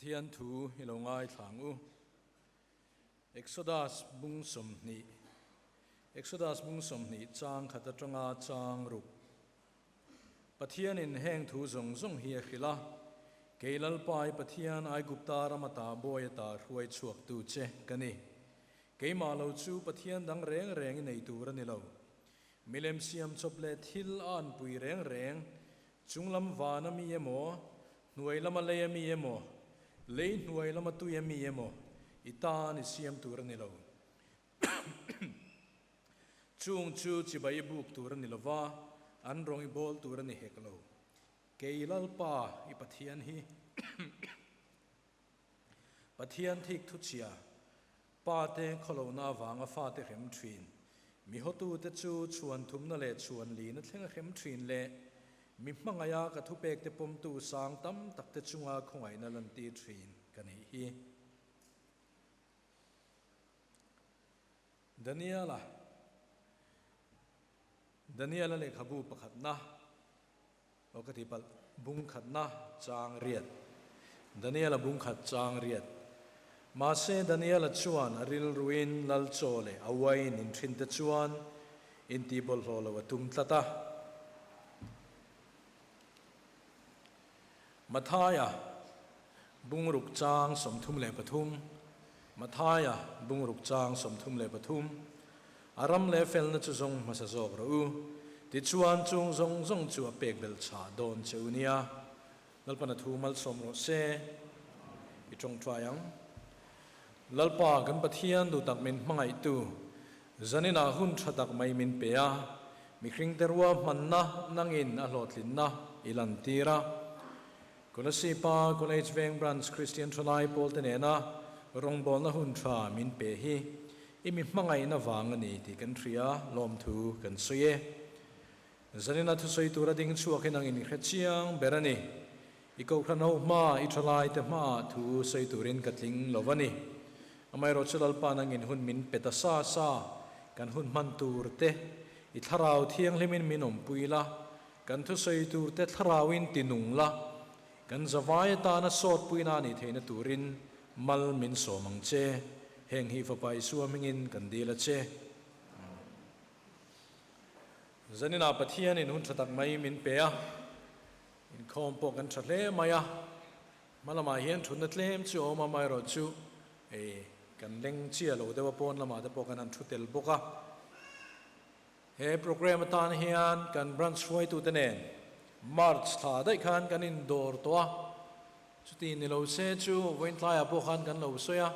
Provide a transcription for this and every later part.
Pathian thu i lo ngaithla ang u. Exodus bung 20 Exodus bung 20 chang khat atanga chang ruk. Pathianin heng thu zawng zawng hi a hrilh a, Kei Lalpa i Pathian Aigupta ram ata bawi ata hruai chhuaktu che ka ni. Keimah lo chu Pathian dang reng reng i nei tur a ni lo. Milem siam chawp leh thil a anpui reng reng, chunglam van a mi emaw, hnuai lama lei a mi emaw, lei hnuai lama tui a mi emaw, i tan i siam tur a ni lo. Chung chu chibai i buk tur a ni lova, an rawng i bawl tur a ni hek lo. Kei Lalpa i Pathian hi Pathian thik thuchhia, pa te khawlohna avanga fate hrem thin, mi hotute chu chhuan thumna leh chhuan lina thleng a hrem thin leh mi hmangaiha ka thupekte pawmtu sang tam takte chunga khawngaihna lantir thin ka nih hi. Daniela Daniela lehkhabu pakhatna aw ka tihpalh bung khatna chang riat Daniela bung khat chang riat Mahse Daniela chuan a rilruin lal chaw leh a uain inthinte chuan intihbawlhhlawh lo a tum tlat a. Mathaia bungruk chang 33 Mathaia bungruk chang 33 A ram leh felna chu zawng hmasa zawk rawh u, tichuan chung zawng zawng chu a pek belh chhah dawn che u nia. Lalpana thu malsawm rawh se, i tawngtai ang. Lalpa kan Pathian duh tak min hmangaihtu, zaninah hun tha tak mai min pe a, mihringte ruahmanna nangin a hlawhtlinna i lantir a. Kolasib-a College Veng Branch Kristian Thalai pawlte nena rawngbawlna hun tha min pe hi i mi hmangaihna vang a ni tih kan hria, lawmthu kan sawi e. Zanina thusawi tura ding chhuak hi nangin i hre chiang ber a ni. I kohhran ho hma, i thalaite hmaah thu sawi turin ka tling lo a ni. Amaherawhchu Lalpa nangin hun min pe ta sa sa, kan hun hman tur te, i thlarau thianghlimin min awmpui la, kan thusawi tur te thlarauin ti nung la, kan zavai atana sawtpuina a nih theihna turin mal min sawm ang che. Heng hi Fapa Isua hmingin kan dil a che. Zaninah Pathianin hun tha tak mai min pe a, inkhawm pawh kan tha hle mai a, hma lamah hian thutna tlem chu a awm a, amaherawh chu hei kan leng chiah lo deuh a, pawn lamah te pawh kan han thu tel bawk a. He programme atan hian kan branch hruaitute nen March thla daih khan kan indawr tawh a, chuti ni lo se chu vawiin tlaiah pawh khan kan lo sawi a,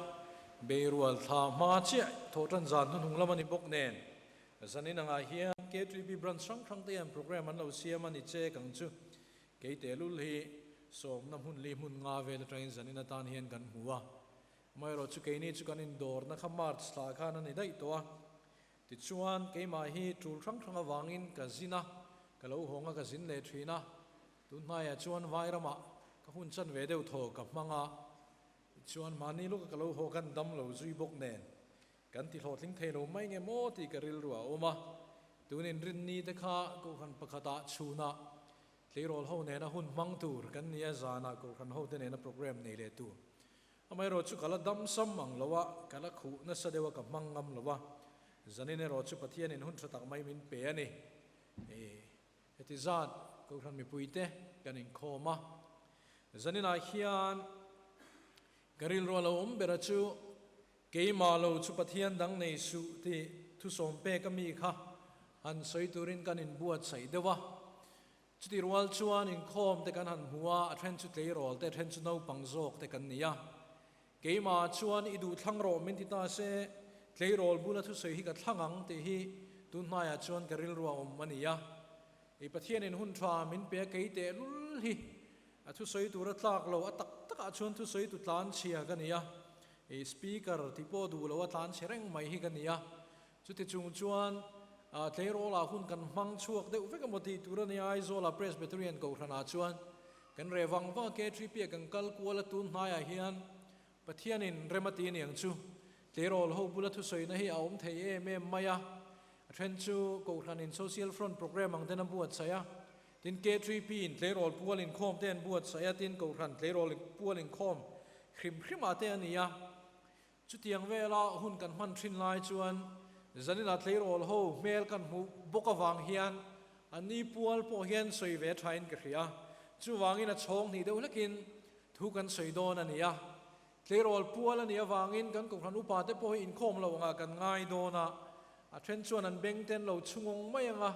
beirual thla hma chiah thawhtan zan hnuhnung lam a ni bawk nen Zanin angah hian K3P branch hrang hrang te hian programme an lo siam a ni che kang chu kei tehlul hi sawmna hmun li hmun nga vel atangin zanin atan hian kan hmu a. Amaherawh chu keini chu kan indawrna kha March thla khan a ni daih tawh a. Tichuan keimah hi tul hrang hrang avangin ka zin a, ka lo hawng a ka zin leh thin a. Tun hnaiah chuan Vairamah ka hun chan ve deuh thaw ka hmang a. Tichuan mahni luka ka lo haw khan dam lo zui bawk nen Kan ti hlawhtling thei lo mai nge maw tih ka rilru a awm a, tunin rinni te kha Kohhran pakhatah chhunah tleirawl ho nena hun hmang tur kan ni a, zanah Kohhran ho te nena programme nei leh tur. Amaherawh chu ka la dam sam ang lo a, ka la khuh nasa deuh a ka hmang ngam lo a, zanin erawh chu Pathianin hun tha tak mai min pe a ni. Heti zat Kohhran mipuite kan inkhawm a, zaninah hian ka rilru a lo awm ber a chu Keimah lo chu Pathian dang nei suh tih thusawm pek a mi kha han sawi turin kan inbuatsaih deuh a. Chutih rual chuan inkhawm te kan han hmu a, a then chu tleirawl te, a then chu naupang zawk te kan ni a. Keimah chuan i duh thlang rawh min ti ta se, tleirawl bula thusawi hi ka thlang ang tih hi tun hnaiah chuan ka rilru a awm a ni a. I Pathianin hun tha min pe a kei tehlul hi a thusawi tur a tlak lo, a tak takah chuan thusawi tu tlanchhia ka ni a. I speaker tih pawh duh lo a tlan chhe reng mai hi ka ni a, chuti chung chuan tleirawlah hun kan hmang chhuak deuh vek emaw tih tur a ni a, Aizawla Presbyterian Kohhranah chuan kan reh vang vang a, K3P ah kan kal kual a, tun hnaiah hian Pathianin rem a ti aniang chu tleirawl ho bula thusawina hi a awm thei em em mai a, a then chu Kohhranin Social Front Programme ang ten a buatsaih a, tin K3P in tleirawl pual inkhawm te an buatsaih a, tin Kohhran tleirawl pual inkhawm. hrim hrimah te a ni a. Chutiang vela hun kan hman thin lai chuan zanina tleirawl ho hmel kan hmuh bawk avang hian a ni pual pawh hian sawi ve thain ka hria. Chuvangin a chhawng hnih deuh hlekin thu kan sawi dawn a ni a. Tleirawl pual a nih avangin kan kohhran upa te pawh hi inkhawm lo angah kan ngai dawn a, a then chuan an beng ten lo chhungawng mai ang a,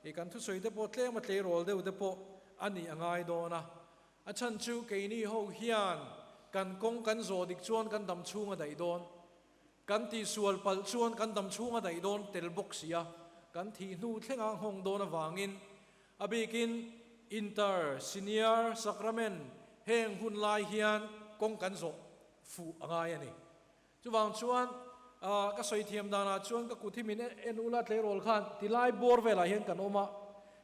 i kan thusawi te pawh tlem a tleirawl deuh te pawh a nih a ngai dawn a. A chhan chu keini ho hian kan kawng kan zawh dik chuan kan dam chhung a daih dawn, kan tihsual palh chuan kan dam chhung a daih dawn tel bawk si a, kan thih hnu thlenga nghawng dawn avangin a bikin Inter, Senior, Sacrament heng hun lai hian kawng kan zawh fuh a ngai a ni. Chuvang chuan ka sawi thiam danah chuan ka kut hi min en ula tleirawl khan tilai bawr velah hian kan awm a,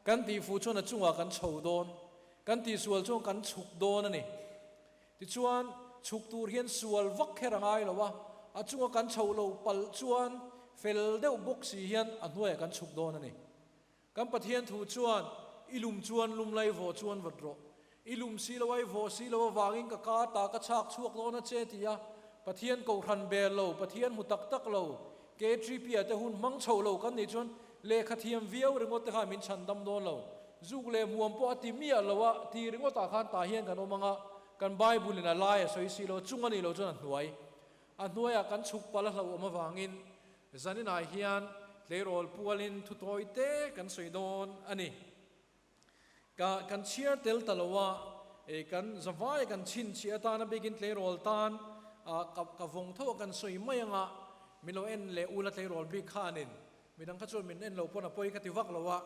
kan tihfuh chuan a chungah kan chho dawn, kan tihsual chuan kan chhuk dawn a ni. Tichuan, chhuk tur hian sual vak kher a ngai lo a, a chunga kan chhoh loh palh chuan fel deuh bawk si hian a hnuaiah kan chhuk dawn a ni. Kan Pathian thu chuan, I lum chuan lum la, i vawh chuan vat rawh. I lum si lo a, i vawh si lo avangin ka ka ta ka chhak chhuak dawn a che, ti a. Pathian kohhran bel lo, Pathian hmu tak tak lo, KTP-a te hun hmang chhoh lo kan nih chuan lehkha thiam viau ringawt te khan min chhan dam dawn lo. Zuk leh hmuam pawh a ti miah lo a, ti ringawtah khan tah hian kan awm ang a, kan Bible-in a lai a sawi si lo, chung a nih loh chuan a hnuai. A hnuaiah kan chhuk palh a hlauhawm avangin zaninah hian tleirawl pualin thu tawi te kan sawi dawn a ni. Ka kan chhiar tel ta lo a, e kan zavaia kan chhinchhiah atana bikin tleirawl tan a ka ka vawng tho a kan sawi mai anga min lo en leh ula tleirawl bik khanin midang kha chuan min en lo pawn a pawi ka ti vak lo a,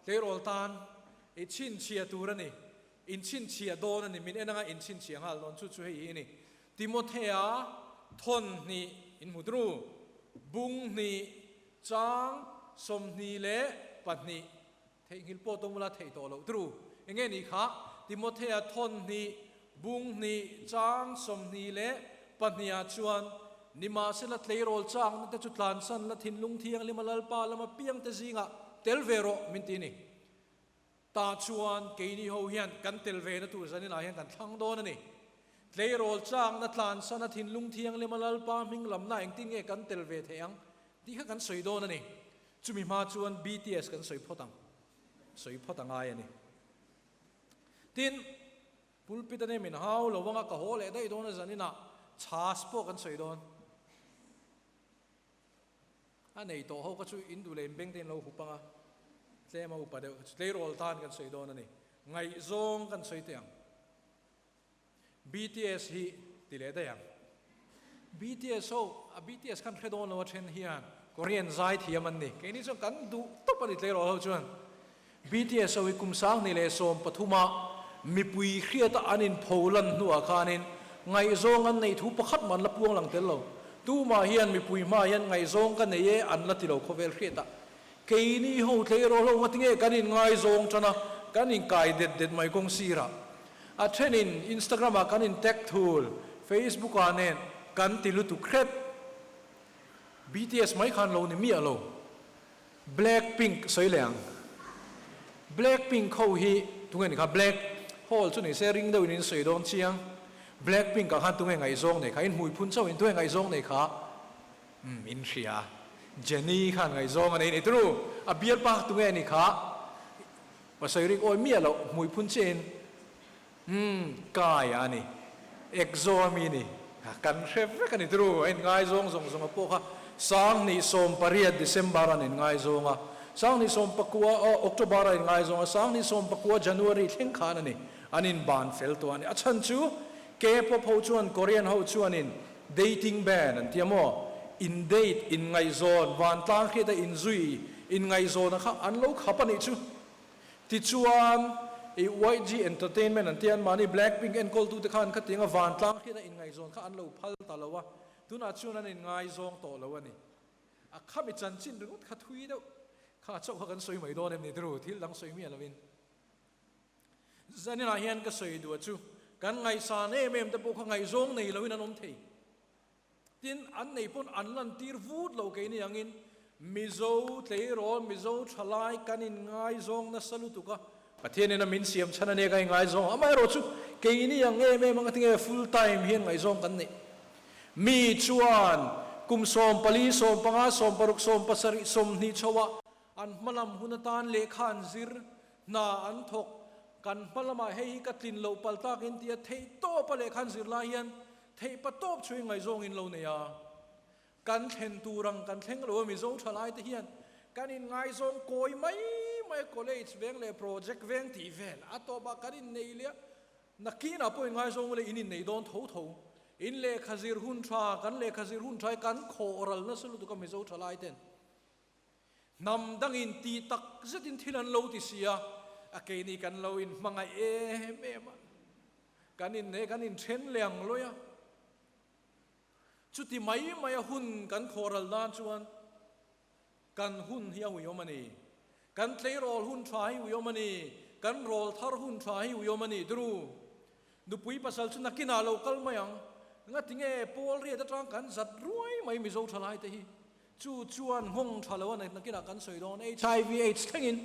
tleirawl tan i chhinchhiah tur a ni. Inchhinchhiah dawn a ni, min en anga inchhinchhiah nghal dawn chu chu hei hi a ni. Timothea thawn hnih inhmu tru, bung hnih, chang 22, theihnghilh pawh tawng ula theih tawh loh tru. Enge nih kha? Timothea thawn hnih, bung hnih, chang 22 ah chuan, Nimahsela tleirawl chakna te chu tlansan la thinlung thianghlim a Lalpa lama piangte zingah tel ve rawh min ti a ni. Tah chuan keini ho hian kan tel ve na tur zaninah hian kan thlang dawn a ni. Tleirawl chakna tlansana thinlung thianghlim a Lalpa hming lamna engtin nge kan tel ve theih ang tih kha kan sawi dawn a ni. Chumi hma chuan BTS kan sawi phawt ang. Sawi phawt a ngai a ni. Tin, pulpit a nem in hau lo anga ka haw leh daih dawn a zaninah chhas pawh kan sawi dawn. A nei tawh ho kha chu in duh leh in beng te in lo hup ang a, tlem a upa deuh kha chu tleirawl tan kan sawi dawn a ni. Ngaihzawng kan sawi teh ang. BTS hi ti leh daih ang. BTS ho, a BTS khan hre dawn lo a then hian Korean zai thiam an ni. Keini chuan kan duh tawp a ni tleirawl ho chuan. BTS ho hi kum 2013 a mipui hriata an inpho lan hnuah khanin ngaihzawng an neih thu pakhat mah an la puang lang tel lo. Tumah hian mipui hmaah hian ngaihzawng ka nei e an la ti lo khawvel hriatah. Keini ho tleirawl ho ngatinge kan inngaizawng tan a, kan inkai det det mai kawng sirah. A thenin Instagram ah kan in tag thul, Facebook ah nen kan ti lutuk hret. BTS mai khan lo ni miah lo. Blackpink sawi leh ang. Blackpink ho hi tunge ni kha Black hole chu ni se ring deuh in in sawi dawn chiang. Blackpink ah khan tunge ngaihzawng nei kha in hmui phun chauh in tunge ngaihzawng nei kha umm in hria. Jennie khan ngaihzawng a nei ni turu. A bialpa tunge ni kha pa sawi rik awi miah loh hmui phun chiah in umm Kai a ni. Exo a mi ni. Kan hre vek a ni turu. A inngaizawng zawng zawng a pawh kha 2018 December an inngaizawng a, 2019 October a inngaizawng a, 2019 January thleng khan a ni an inban fel tawh a ni. A chhan chu K-pop ho chuan Korean ho chuanin dating ban an ti a maw? In date, inngaihzawn, vantlang hriata inzui, inngaihzawna kha an lo khap a nih chu. Tichuan, i YG Entertainment an tia, anmahni Blackpink enkawltute khan khatianga vantlang hriata inngaihzawn kha an lo phal ta lo a, tunah chuan an inngaizawng tawh lo a ni. A khami chanchin ringawt kha thui deuh kha chauh kha kan sawi mai dawn em ni turu, thil dang sawi miah lovin. Zaninah hian ka sawi duh chu, kan ngaihsan em em te pawh kha ngaihzawng nei loin an awm thei. Tin, an nei pawn an lantir vut lo keini angin Mizo tleirawl, Mizo thalai kan inngaizawng nasa lutuk a. Pathianin a min siam chhan a nia ka ingaizawng. Amaherawhchu, keini ang em em anga tinge full time hian ngaihzawng kan neih? Mi chuan kum 14, 15, 16, 17, 20 chhoah an hmalam hun atan lehkha an zir, hna an thawk, kan hmalamah hei hi ka tlin loh pal takin tia theihtawpa lehkha an zir lai hian theihpa tawp chhuin ngaihzawng in lo nei a. Kan thlen tur ang kan thleng lo a Mizo thalai te hian kan in ngaizawng kawi mai mai college veng leh project veng tih vel a tawp ah kan in nei leh a, nakin ah pawh in ngaizawng ula in in nei dawn tho tho. In lehkha zir hun tha, kan lehkha zir hun tha hi kan khawh ral nasa lutuk a Mizo thalai ten. Hnam dangin tih tak zetin thil an lo ti si a, a keini kan lo in hmangaih em em a, kan in nei kan in then leh ang lawi a. Chuti mai mai a hun kan khawhral nan chuan kan hun hi a uiawm a ni. Kan tleirawl hun tha hi uiawm a ni. Kan rawl thar hun tha hi uiawm a ni. Dru, nupui pasal chu nakinah lo kal mai ang. Ngatinge pawl riat atang kan zat ruai mai Mizo thalai te hi. Chu chuan nghawng tha lo a nakinah kan sawi dawn HIV AIDS thlengin.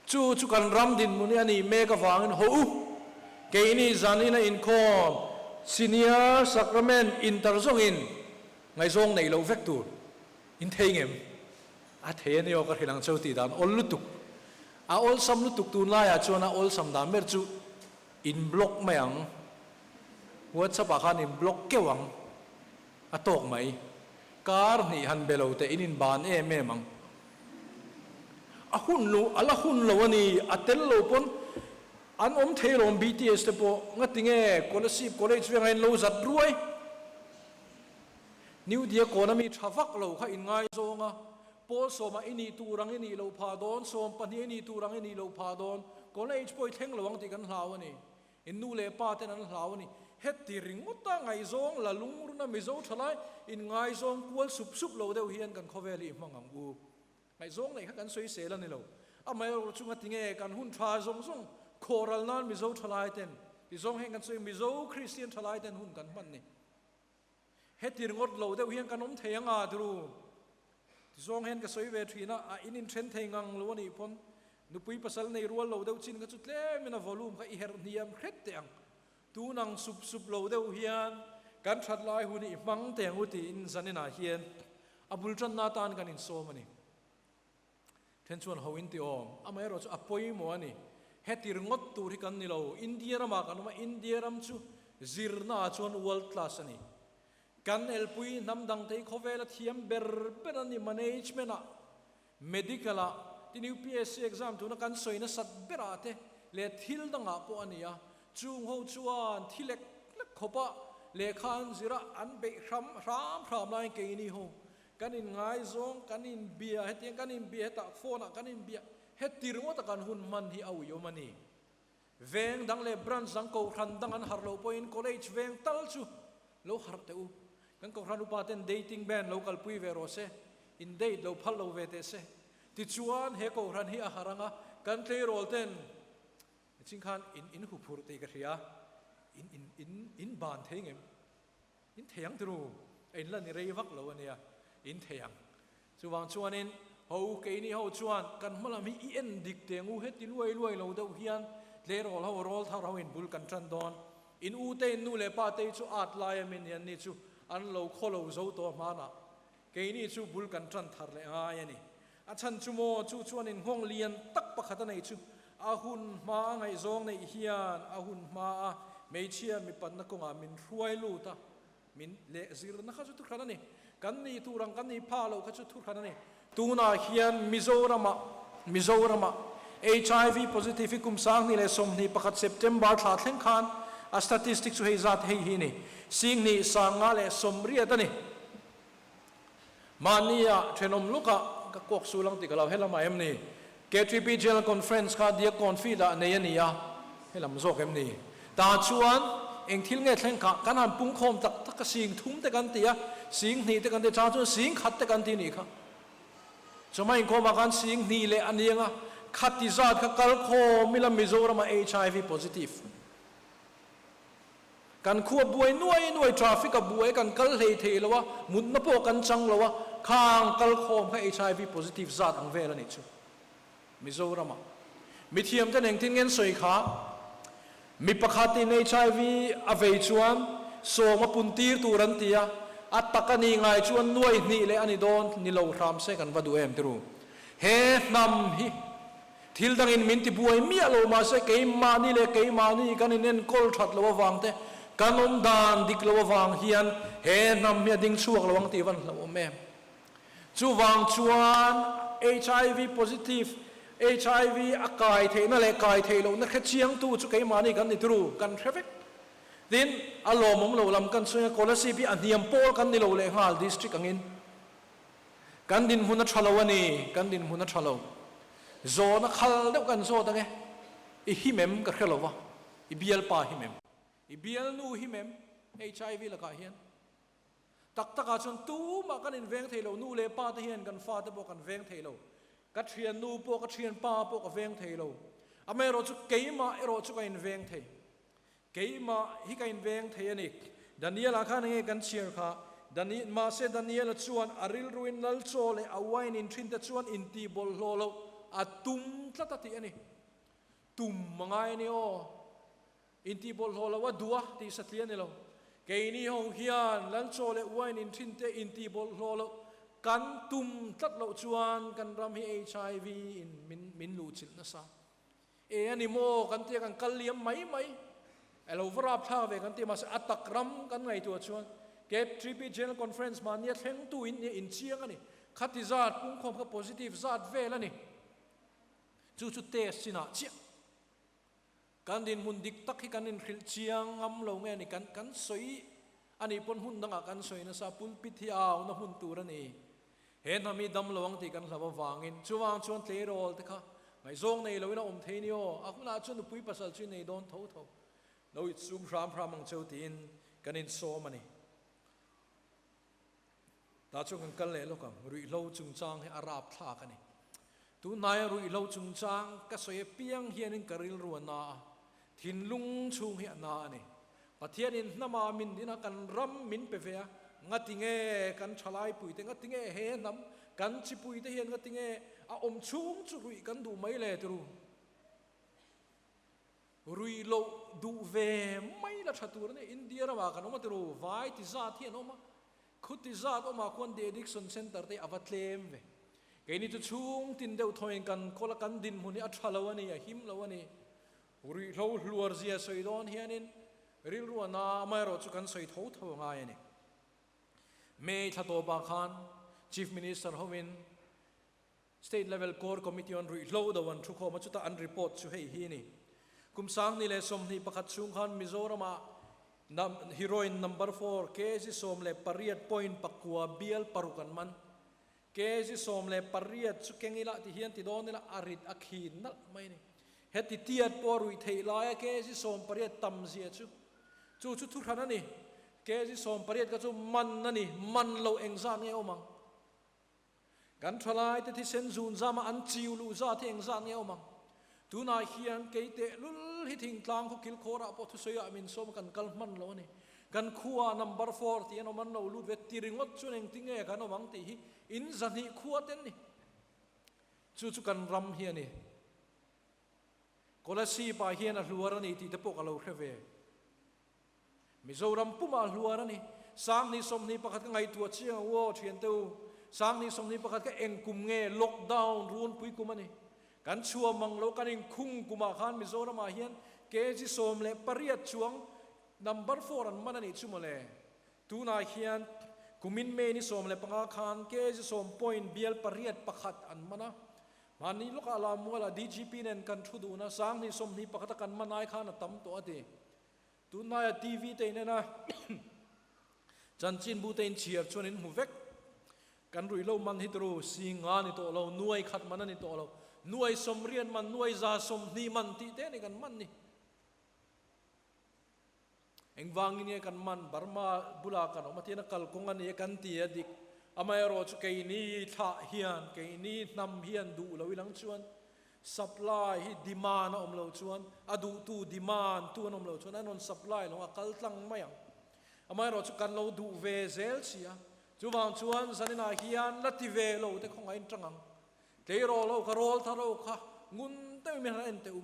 Chu chu kan ram dinhmun hi a nih mek avangin haw u, keini zanin a inkhawm Senior Sacrament intar zawngin ngaihzawng neih loh vek tur in thei ngem? A thei a ni aw ka hrilh ang cheu tih dan awl lutuk. A awlsam lutuk tunlaiah chuan a awlsam dan ber chu in block mai ang, WhatsApp ah khan in block keuh ang. A tawk mai. Kar hnih han be lo teh in inban em em ang. A hun lo, a la hun lo a ni, a tel lo pawn an awm thei alawm BTS te pawh. Ngatinge Kolasib College vengah in lo zat ruai. New Diakon ami tha vak lo kha in ngaizawng a, pawl sawmah i nih tur ang i nih loh phah dawn, 12 i nih tur ang i nih loh phah dawn, college pawh i thleng lo ang tih kan hlau a ni. In nu leh pa ten an hlau a ni. Heti ringawta ngaihzawng la lungruna Mizo thalai in ngaizawng kual sup sup lo deuh hian kan khawvel hi i hmang ang u. Ngaihzawng neih kha kan sawisel a ni lo. Amaherawh chunga tinge kan hun tha zawng zawng khawhral nan Mizo thalai ten ti zawng heng kan sawi Mizo Kristian thalai ten hun kan hman ni. Heti ringawt lo deuh hian kan awm thei anga turu. Ti zawng hian ka sawi ve thin a, a in inthen thei ngang lo a nih pawn nupui pasal nei rual lo deuh chin kha chu tlemin a volume kha i herh hniam hret teh ang. Tun ang sup sup lo deuh hian kan that lai hun hi i hmang teh ang u tiin zaninah hian a bul tanna atan kan insawm a ni. Then chuan ho in ti awm, amaherawh chu a pawimawh a ni. Heti ringawt tur hi kan ni lo, India ramah kan awm a, India ram chu zirnaah chuan world class a ni. Kan elpui hnam dangte hi khawvela thiam ber ber a ni, management ah, medical ah, tin UPSC exam tuna kan sawi nasat berah te leh thil dangah pawh a ni a, chung ho chuan thi lek lek khawpa lehkha an zir a, an beih hram hram hram laiin keini ho Kan inngaizawng, kan inbia, hetiang kan inbia hetah phone ah kan inbia, heti ringawta kan hun hman hi a uiawm a ni. Veng dang leh branch dang kohhran dang an harh loh pawhin college veng tal chu lo harh teh u. Kan kohhran upa ten dating band lo kalpui ve rawh se, in date lo phal lo ve teh se. Tichuan he kohhran hi a harh anga kan tleirawl ten ching khan in in huphurh tih ka hria, in in in in ban thei ngem? In thei ang turu, a in la ni rei vak lo a nia, in thei ang. Chuvang chuanin ho keini ho chuan kan hma lam hi i en dik teh ngu heti luai luai lo deuh hian tleirawl ho rawl thar ho in bul kan tan dawn. In u te in nu leh pa te hi chu at lai a min hian ni chu an lo khaw lo zo tawh hmanah keini chu bul kan tan thar leh ngai a ni. A chhan chu maw chu chuan in nghawng lian tak pakhat a nei chu a hun hma a ngaihzawng neih hian a hun hma a hmeichhia mipatna kawngah min hruai lut a, min leh zirna kha chu thuhran a ni. Kan nih tur ang kan nih phah loh kha chu thuhran a ni. Tunah hian Mizoramah Mizoramah HIV positive hi kum 2021 September thla thleng khan a statistic chu hei zat hei hi a ni. 2580 a ni. Mahnia thenawm lukah ka kuak sul ang tih ka lo helam ah em ni? KTP General Conference kha Diakkawn Field ah nei a ni a, helam zawk em ni? Tah chuan eng thil nge thleng kha kan han pungkhawm tak tak a, sing thum te kan ti a, sing hnih te kan ti a, chang chuan sing khat te kan ti nih kha. Chawhma inkhawmah khan sing hnih leh a niang a, khati zat kha kal khawm ila Mizoram ah HIV positive. Kan khua buai nuai nuai, traffic a buai, kan kal hlei thei lo a, mutna pawh kan chang lo a, khang kal khawm kha HIV positive zat ang vel a nih chu. Mizoram ah. Mithiam ten engtin nge an sawi kha? Mi pakhat in HIV a vei chuan sawm a pun tir tur an ti a, a tak a ni ngai chuan nuai hnih leh a ni dawn ni lo hram se kan va duh em tiru. He hnam hi thil dangin min ti buai miah lo mahse keimahni leh keimahni kan inenkawl that lo avang te, kan awm dan dik lo avang hian he hnam hi a ding chhuak lo ang tih van hlauhawm em. Chuvang chuan hiv positive, hiv a kai theihna leh kai theih lohna hre chiangtu chu keimahni kan ni turu, kan hre vek. Tin, a lawmawm lo lam kan chhunga Kolasib hi a hniam pawl kan ni lo leh nghal district angin. Kan dinhmun a tha lo a ni, kan dinhmun a tha lo. Zawhna khal deuh kan zawt ang e, i him em ka hre lo va, i bialpa him em? I bialnu him em? Hiv lakah hian. Tak takah chuan tumah kan inveng thei lo, nu leh pa te hian kan fate pawh kan veng thei lo, ka thiannu pawh ka thianpa pawh ka veng thei lo, amaherawh chu keimah erawh chu ka inveng thei, keimah hi ka inveng thei a ni. Daniel-a khan enge kan chhiar kha, Dani, mahse Daniel-a chuan a rilruin lal chaw leh a wine in thin te chuan intih bawlhhlawh loh a tum tlat a tih a ni. Tum a ngai a ni aw. Intih bawlhhlawh lo a duh a tih satliah a ni lo. Keini ho hian Lalchaw leh wine in thin te intih bawlhhlawh loh kan tum tlat loh chuan kan ram hi hiv in min min luhchilh nasa. E a ni maw kan tia kan kal liam mai mai. A lo va rap thlak ve kan ti mahse a tak ram kan ngaihtuah chuan KTP General Conference mahnia thlengtu in nia inchiang a ni. Khati zat pungkhawm kha positive zat vel a ni. Chu chu test chinah chiah. Kan dinhmun dik tak hi kan inhrilh chiang ngam lo nge ni? Kan kan sawi a nih pawn hmun dangah kan sawi nasa, pulpit hi a auna hmun tur a ni. He hnam hi dam lo ang tih kan hlauh avangin chuvang chuan tleirawl te kha ngaihzawng nei loin a awm thei ni aw, a hunah chuan nupui pasal chu i nei dawn tho tho. Lo itsum hram hram ang cheu tiin kan insawm a ni. Tah chuan kan kal leh lawk ang, ruihhlo chungchang hi a rapthlak a ni. Tunhnaia ruihhlo chungchang ka sawi apiang hianin ka rilru a na a, thinlung chhung hi a na a ni. Pathianin hnama min din a, kan ram min pe ve a, ngati nge kan thalaipuite, ngati nge he hnam kan chipuite hian ngati nge a awm chhung chu ruih kan duh mai le turu. Rui loh duh ve mai la tha tur a ni. India ramah kan awm a tiru, vai ti zat hi an awm a, khu ti zat awmah khuan de addiction center te a va tlem ve. Keini chu chhung tin deuh thawin kan kawl a, kan dinhmun hi a tha lo a ni, a him lo a ni. Ruihhlo hluar zia sawi dawn hianin rilru a na, amaherawh chu kan sawi tho tho a ngai a ni. May thla tawpah khan Chief Minister hovin State Level Core Committee on Ruihhlo do an thukhawm a, chutah an report chu hei hi a ni. Kum 2021 chhung khan Mizoramah heroin number four kg 18 point pakua bial paruk an man. Kg 18 chu keng ila ti hian ti dawn ila a rit a khin nalh mai a ni. Heti tiat pawh a ruih theih laia kg 18 tam zia chu chu chu thuhran a ni. Kg 18 kha chu man a ni, man loh engzat nge awm ang? Kan thalaite thisen zun zama an chiu luh zat hi engzat nge awm ang? Tunah hian kei tehlul hi thingtlang khaw kilkhawrah pawh thusawiah min sawm a kan kal hman lo a ni. Kan khuaah number four tih an awm an lo lut ve ti ringawt chuan engtinge kan awm ang tih hi in zahnih khua ten ni. Chu chu kan ram hi a ni. Kolasib ah hian a hluar a ni tih te pawh ka lo hre ve. Mizoram pumah hluar a ni. 2021 ka ngaihtuah chiang ang u aw thiante u. 2021 ka eng kum nge lockdown runpui kum a ni. Kan chhuah mang lo kan inkhung kumah khan Mizoramah hian kg 18 chuang number four an man a nih chu mawle. Tunah hian kumin May ni 15 khan kg sawm point bial pariat pakhat an man a. Mahni lawkah Lamualah DGP nen kan thu dun a, 2021 a kan man ai khan a tam tawh a ti. Tunlaia TV te in en a, chanchinbu te in chhiar chuan in hmu vek. Kan ruihhlo man hi turu si nga ni tawh lo, nuai khat man a ni tawh lo, nuai sawmriat man, nuai za sawmhnih man tih te a ni kan man ni. Engvangin nge kan man? Burma bulah kan awm a tian a kalkawng a ni e kan ti a dik. Amaherawh chu keini thlah hian, keini hnam hian duh lo ilang chuan Supply hi demand a awm lo chuan, a duhtu demand tu an awm lo chuan an rawn supply lo a, kal tlang mai ang. Amaherawh chu kan lo duh ve zel si a, chuvang chuan zaninah hian la ti ve lo te khawngaih in tang ang. Tleirawl ho kha, rawl thar ho kha, ngun deuhin min han en teh u.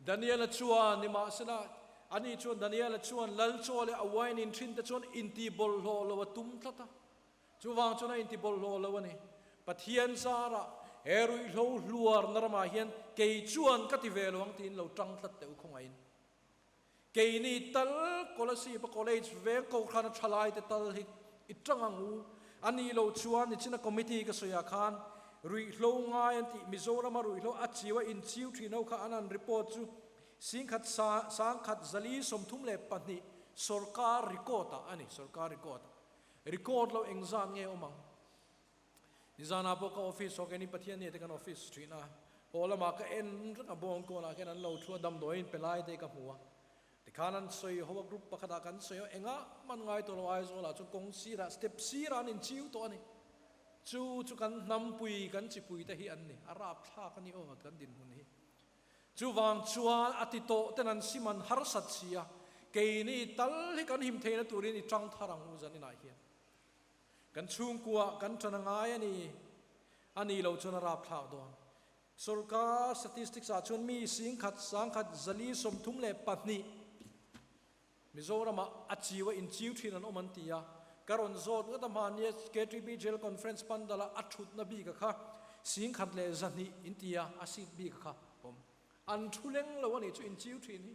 Daniela chuan, Nimahsela, ani chuan Daniela chuan lal chaw leh a wine in ṭhin te chuan inti bawlhhlawh lo a tum tlat a. Chuvang chuan a inti bawlhhlawh lo a ni. Pathian zarah he ruihhlo hluarna ramah hian kei chuan ka ti ve lo ang tiin lo ṭang tlat teh u khawngaihin. Keini tal Kolasib-a College veng Kohhrana ṭhalaite tal hi i ṭang ang u. A nih loh chuan nichina committee ka sawiah khan ruihhlo ngai an tih Mizorama ruihhlo a chiu a inchiu ṭhin ho kha an han report chu Singkhat sangkhat zali 32 sorkar record ah a ni, sorkar record ah. Record lo engzat nge awm ang? Nizanah pawh ka office haw keini Pathian ni te kan office thin a, haw lamah ka en reng a bawngkawnah khian an lo thu a damdawiin pe lai te ka hmu a, tikhan an sawi ho a group pakhatah kan sawi ho engah hman ngai tawh lo Aizawlah chuan kawng sirah step sirah an inchiu tawh a ni. Chu chu kan hnampui kan chipui te hi an ni, a rapthlak a ni aw kan dinhmun hi. Chuvang chuan a ti tawh ten an sim an harsat si a, keini tal hi kan him theihna turin i tang thar ang u zaninah hian. Kan chhungkua kan tan a ngai a ni. A nih loh chuan a rapthlak dawn. Sorkar statistics ah chuan mi 10,000 1,032 Mizoramah a chiu a inchiu thin an awm an ti a. Ka rawn zawt ngawt a hmania KTP General Conference pandala a thutna bik a kha 1,200 in ti a, a seat bik a kha awm. An thu leng lo a nih chu inchiu thin hi.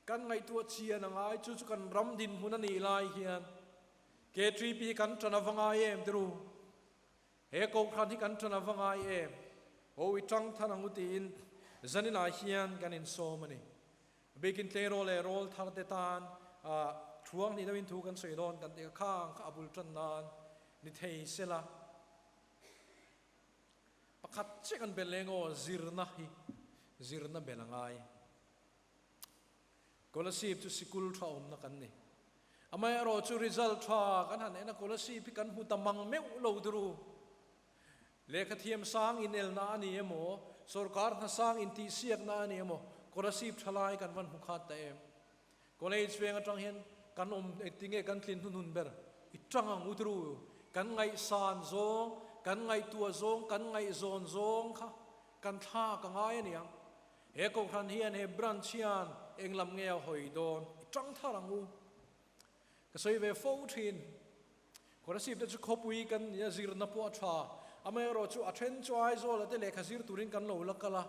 Kan ngaihtuah chian a ngai, chu chu kan ram dinhmun a nih lai hian KTP hi kan tan a va ngai em tiru? He Kohhran hi kan tan a va ngai em? Ho i tang than ang u tiin zaninah hian kan insawm a ni. Bikin tleirawl leh rawl thar te tan thuang hnih deuhin thu kan sawi dawn kan tih kha khang kha a bul tan nan ni thei sela. Pakhat chiah kan bel leng aw, zirna hi zirna bel a ngai. Kolasib chu sikul tha awmna kan ni. Amaherawh chu result tha kan han en a, Kolasib hi kan hmu ta mang meuh lo duru. Lehkha thiam sang inelna a ni emaw, sorkar hna sang intihsiakna a ni emaw, Kolasib tha lai kan van hmu khat ta em. College veng atang hian kan awm tinge kan tlin hnuhnun ber i tang ang u duru. Kan ngaihsan zawng, kan ngaihtuah zawng, kan ngaihzawn zawng kha kan thlak a ngai a niang. He Kohhran hian he branch hian eng lam nge a hawi dawn i tang thar ang u. Ka sawi ve fo thin. Khawrasip te chu khawpui kan nia zirna pawh a tha. Amaherawh chu a then chu Aizawl ah te lehkha zir turin kan lo la kal a,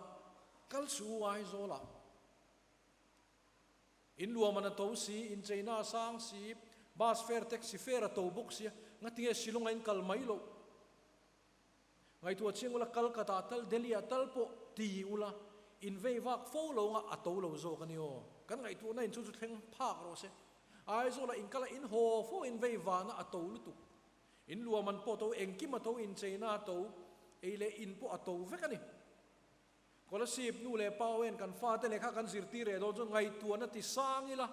kal su u Aizawl ah. In luaman a to si, in cheina a sang si, bus fare, taxi fare a to bawk sia, ngatinge Shillong ah in kal mai loh. Ngaihtuah chiang ula Calcutta tal Delhi ah tal pawh ti ula in vei vak fo lo nga a to lo zawk a ni aw. Kan ngaihtuahna in chu chu thleng phak rawh se. Aizawl ah in kal a in haw fo in vei vahna a to lutuk. In luaman pawh to engkim a to in cheina a to ei leh in pawh a to vek a ni. Kolasib nu leh pa aw en kan fate lehkha kan zirtir leh dawn chuan ngaihtuahna ti sang ila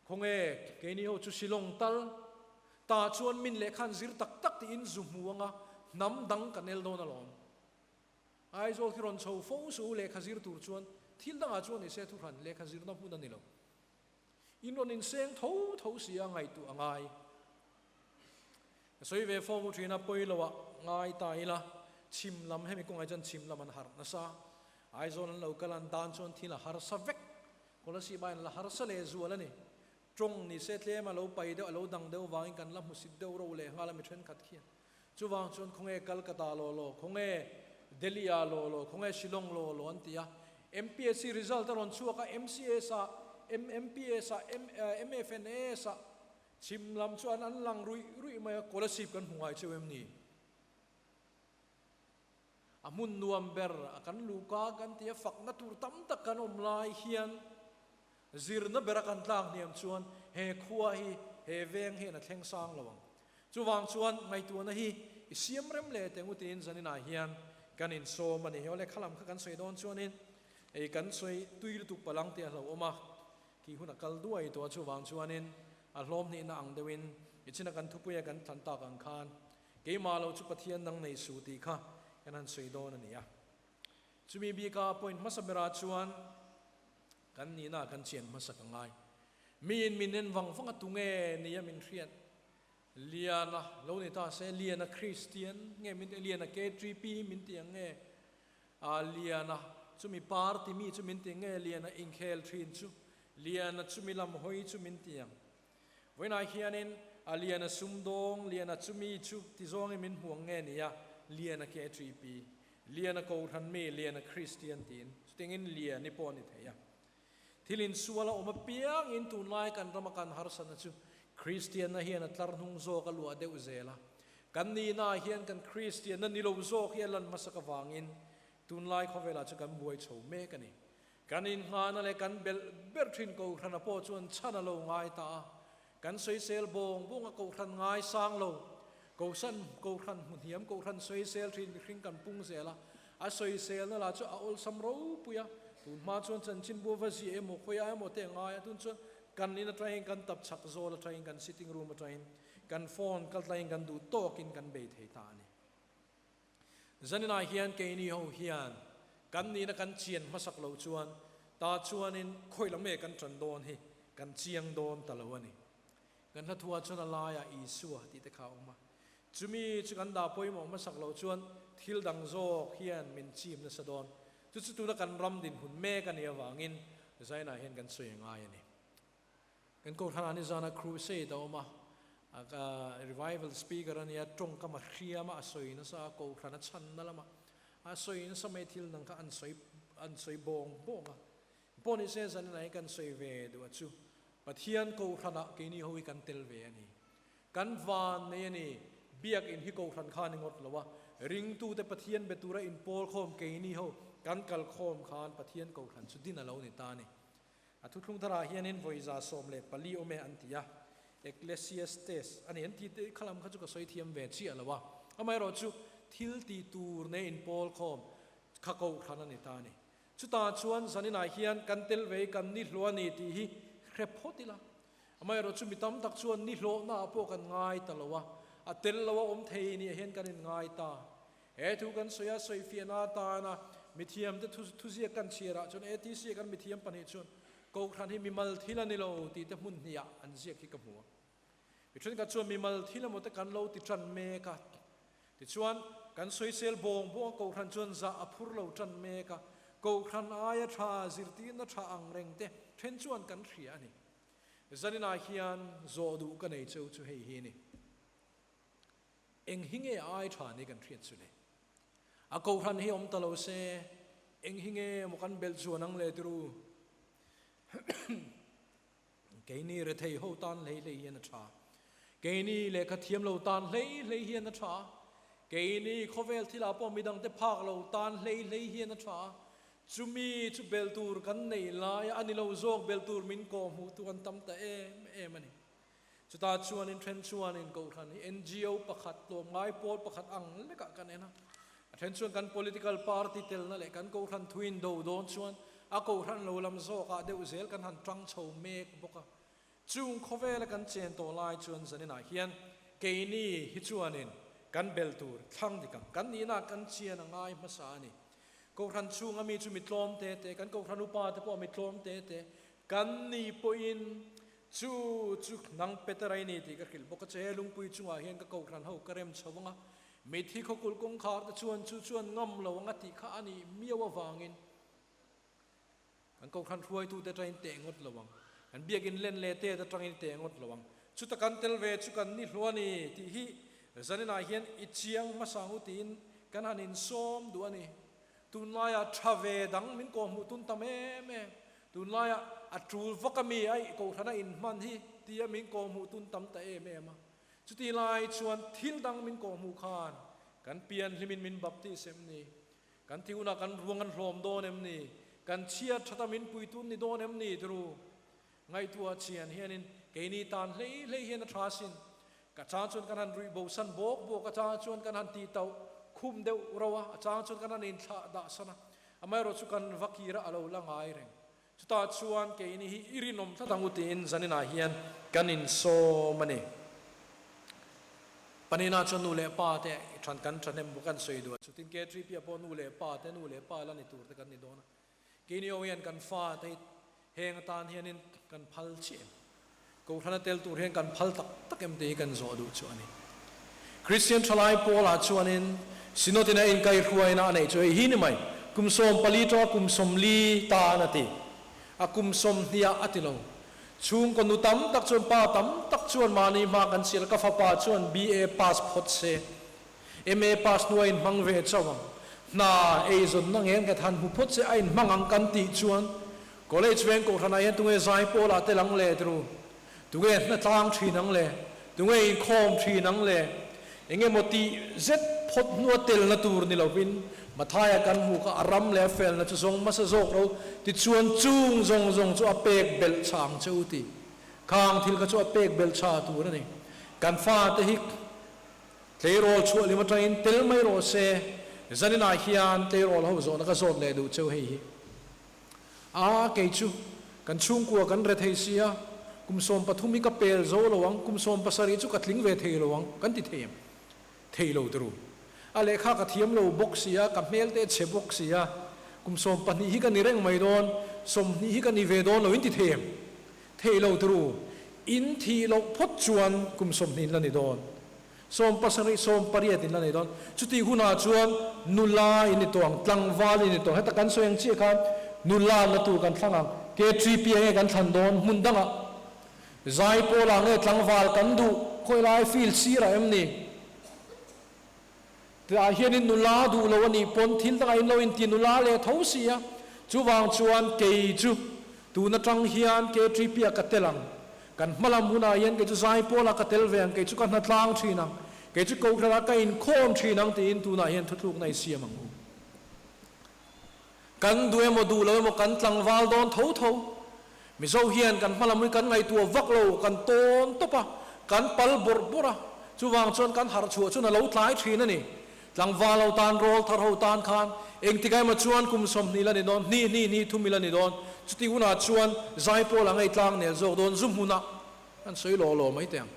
Khawnge, keini ho chu Shillong tal ta chuan min lehkha an zir tak tak tiin zu hmu anga hnam dang kan el dawn alawm. Aizawl khi rawn chho fo suh u lehkha zir tur chuan thil dangah chuan ni se thuhran lehkha zirna hmun a ni lo. In rawn inseng tho tho si a ngaihtuah a ngai. Ka sawi ve fo u thin a, pawi loah ngai ta ila, chhim lam hemi kawngah chuan chhim lam an harh nasa. Aizawl an lo kal an tan chuan thil a harsa vek. Kolasib aiin la harsa leh zual a ni. Tawng ni se tlem a lo pai deuh, a lo dang deuh vangin kan la hmusit deuh ro leh nghal a mi thenkhat khian. Chuvang chuan khawnge Calcutta law law, khawnge Delhi ah law law, khawnge Shillong law law an ti a. MPSC result a rawn chhuak a, MCS ah, MMPS ah, MFNAS ah chhim lam chuan an lang ruih ruih mai a, Kolasib kan hmu ngai cheu em ni? A hmun nuam ber a kan luhka kan ti a, fakna tur tam tak kan awm lai hian zirna bera kan tlak hniam chuan he khua hi he veng hian a thleng sang lo ang. Chuvang chuan ngaihtuahna hi i siam rem leh teh ngutin zaninah hian kan insawm a ni. Awle khalam kha kan sawi dawn chuanin ei kan sawi tui lutuk palang tih a hlauhawm a, khi hun a kal duai tawh a, chuvang chuanin a hlawm hnihna ang deuhin i china kan thupuia kan thlan tak ang khan Keimah lo chu Pathian dang nei suh tih kha kan han sawi dawn a ni a. Chumi bika point hmasa berah chuan kan nihna kan chian hmasa ka ngai. Miin min en vang vang a tunge nia min hriat? Liana lo ni ta se, Liana Kristian nge min ti, Liana KTP min ti ang nge? A Liana chu mi party mi chu min ti nge Liana inkhel thin chu Liana chu mi lam hawi chu min ti ang. Vawiinah hianin a Liana sumdawng Liana chu mi chu ti zawngin min hmu ang nge nia Liana KTP Liana Kohhran mi Liana Kristian tiin chutiangin Liani pawh a ni thei a. Thil insual a awm apiangin tunlai kan rama kan harsatna chu Kristianna hian a tlar hnung zawk a luah deuh zel a. Kan nihnaah hian kan Kristianna ni lo zawk hi a lan hmasak avangin tunlai khawvelah chu kan buai chho mek a ni. Kan inngahna leh kan belh ber thin Kohhrana pawh chuan chhan a lo ngai ta a. Kan sawisel bawng bawng a Kohhran ngaisang lo. Kohhran Kohhran hmuhniam Kohhran sawisel thin mihring kan pung zel a. A sawiselna lah chu a awlsam ropui a, tun hma chuan chanchinbu va ziah emaw khawiah emaw te a ngai a, tun chuan kan in atangin kan tap chhak zawl atangin kan sitting room atangin kan phone kal tlangin kan duh tawkin kan bei thei ta a ni. Zaninah hian keini ho hian kan nihna kan chian hmasak loh chuan ta chuanin khawi lam nge kan tan dawn hi kan chiang dawn ta lo a ni. Kan hla thuah chuan a laiah Isua tih te kha a awm a. Chumi chu kan dah pawimawh hmasak loh chuan thil dang zawk hian min chim nasa dawn. Chu chu tuna kan ram dinhmun mek a nih avangin Zainah hian kan sawi a ngai a ni. Kan Kohhranah nizana crusade a awm a, revival speaker a nia, tawngkam a hriam a, a sawi nasa a, Kohhran a chhanna lamah a sawi nasa mai thil dang kha an sawi an sawi bawng bawng a. Pawh ni se zanin ah hian kan sawi ve duh a chu Pathian Kohhranah keini ho hi kan tel ve a ni. Kan van nei a ni. Biakinn hi Kohhran kha a ni ngawt lo a, ringtute Pathian be tura inpawl khawm keini ho kan kal khawm khan Pathian Kohhran chu din a lo ni ta a ni. A thuthlung tharah hianin vawiza 14 awm e an ti a, Ecclesiastes a ni an ti te kha lam kha chu ka sawi thiam ve chiah lo a, amaherawhchu thil tih tur nei inpawl khawm kha Kohhran a ni ta a ni. Chutah chuan zaninah hian kan tel ve i kan ni hlawh a ni tih hi hre phawt ila. Amaherawh chu mi tam tak chuan ni hlawhnaah pawh kan ngai ta lo a, a tel lo a awm thei nih hian kan inngai ta. He thu kan sawi a, sawifiahna atana mithiamte thuziak kan chhiarah chuan ATC a kan mithiam pahnih chuan Kohhran hi mimal thil a ni lo tih te hmun hniah an ziak hi ka hmu a. Mi thenkhat chuan mimal thil emaw te kan lo ti tan mek a, tichuan kan sawisel bawng bawng a, Kohhran chuan zah a phur lo tan mek a, Kohhran aia tha zirtirna tha ang reng te then chuan kan hria a ni. Zaninah hian zawh duh ka nei cheu chu hei hi a ni. Eng hi nge ai tha ni kan hriat chu le? A Kohhran hi awm ta lo se, eng hi nge maw kan belh chuan ang le tiru? Keini rethei ho tan hlei hlei hian a tha. Keini lehkha thiam lo tan hlei hlei hian a tha. Keini khawvel thilah pawh midangte phak lo tan hlei hlei hian a tha. Chumi chu bel tur kan neih laia a ni lo zawk bel tur min kawh hmuh tu an tam ta em em a ni. Chutah chuanin then chuanin Kohhran hi NGO pakhat tlawmngai pawl pakhat ang lekah kan en a. A then chuan kan political party telna leh kan Kohhran thuin do dawn chuan a Kohhran lo lam zawkah deuh zel kan han tang chho mek bawk a. Chung khawvela kan chen tawh lai chuan zaninah hian keini hi chuanin kan bel tur thlang dik ang. Kan nihna kan chian a ngai hmasa a ni. Kohhran chhunga mi chu mi tlawm te te, kan Kohhran upa te pawh mi tlawm te te, kan ni pawhin Chu chu nang Petera i ni tih ka hrilh bawk a che, lungpui chungah hian ka Kohhran ho ka rem chho ang a, mitthi khawkulh kawngkhar te chuan chu chuan ngam lo ang a tih kha a nih miau avangin kan Kohhran hruaitute atangin teh ngawt lo ang, kan biakin len leh tet atangin teh ngawt lo ang, chuta kan tel ve chu kan ni hluah a ni tih hi zaninah hian i chiang hmasa ang u tiin kan han insawm duh a ni. Tunlaiah tha ve dang min kawhhmuh tun tam em em. Tunlaiah a tul vak a mi aih Kohhrana inhman hi tia min kawhhmuh tun tam ta em em a. Chuti lai chuan thil dang min kawhhmuh khan kan pian hlimin min baptis em ni? Kan thi hunah kan ruang an hlawm dawn em ni? Kan chhiat thata min pui tun ni dawn em ni? Tiru ngaihtuah chian hianin keini tan hlei hlei hian a tha sin. Ka chang chuan kan han ruih bosan bawk bawk, a chang chuan kan han tih tauh khum deuh ro a, a chang chuan kan han inthlah dah san a, amaherawh chu kan va kir a, a lo la ngai reng. Chutah chuan keini hi i rinawm tlat ang u tiin zaninah hian kan insawm a ni. Panina chuan nu leh pa te than kan thahnem bawk an sawi duh a, chutin K3P ah pawh nu leh pa te nu leh pa la ni tur te kan ni dawn a. Keini ho hian kan fate hi heng atan hianin kan phal chiah em? Kohhrana tel tur hian kan phal tak tak em tih hi kan zawh duh chu a ni. Kristian thalai Paula chuanin Synod-in a inkaihruaina a neih chu hei hi ni mai. Kum 14 tanga kum 40 tan a ti. A kum 20 ah a ti lo. Chhungkaw nu tam tak chuan pa tam tak chuan mahni hma kan sial ka fapa chuan BA pass phawt se. MA pass hnu a inhmang ve chauh ang. Hna eizawnna ngen nghet han hmu phawt se a inhmang ang kan tih chuan College veng kohhranah hian tunge zai pawlah tel ang le tru? Tunge hna tlang thin ang le? Tunge inkhawm thin ang le? Enge maw tih zet phawt hnua telna tur ni lovin Mathaia kan hmuh kha a ram leh a felna chu zawng hmasa zawk ro tichuan chung zawng zawng chu a pek belh chha ang che u tih khang thil kha chu a pek belh chha tur a ni. Kan fate hi Tleirawl chhuah lim atangin tel mai rawh se, zaninah hian tleirawl ho zawhna ka zawt leh duh cheu hei hi. A, kei chu kan chhungkua kan re thei sia, kum 13 hi ka pel zo lo ang, kum 17 chu ka tling ve thei lo ang, kan ti thei em? Thei lo turu. A lehkha ka thiam lo bawk sia, ka hmel te chhe bawk sia, kum 12 hi ka ni reng mai dawn, 20 hi ka ni ve dawn lo in ti thei em? Thei lo turu. In thih loh phawt chuan kum 20 in la ni dawn. 70, 80 in la nei dawn. Chutih hunah chuan nula in ni tawh ang, tlangval in ni tawh ang. Heta kan sawi ang chiah khan nula na tur kan thlang ang. K3P enge kan thlan dawn hmun dangah. Zaipawlah nge tlangval kan duh, khawilai field sirah em ni? Tah hianin nula duh lo a nih pawn thil dangah in lo inti nula leh tho si a. Chuvang chuan kei chu tun atang hian K3P ah ka tel ang. Kan hmalam hunah hian kei chu Zaipawlah ka tel ve ang, kei chu ka hna tlang thin ang, kei chu Kohhranah ka inkhawm thin ang tiin tunah hian thutlukna i siam ang u. Kan duh emaw duh lo emaw kan tlangval dawn tho tho. Mizo hian kan hmalam hi kan ngaihtuah vak lo, kan tawn tawp a, kan pal bawrh bawrh a, chuvang chuan kan harh chhuah chuan a lo tlai thin a ni. Tlangval ho tan, rawl thar ho tan khan engtikah emaw chuan kum 20 la ni dawn, hnih hnih hnih thum ila ni dawn, chutih hunah chuan zai pawl a ngei tlang nel zawk dawn, zu hmunah kan sawi law law mai teh ang.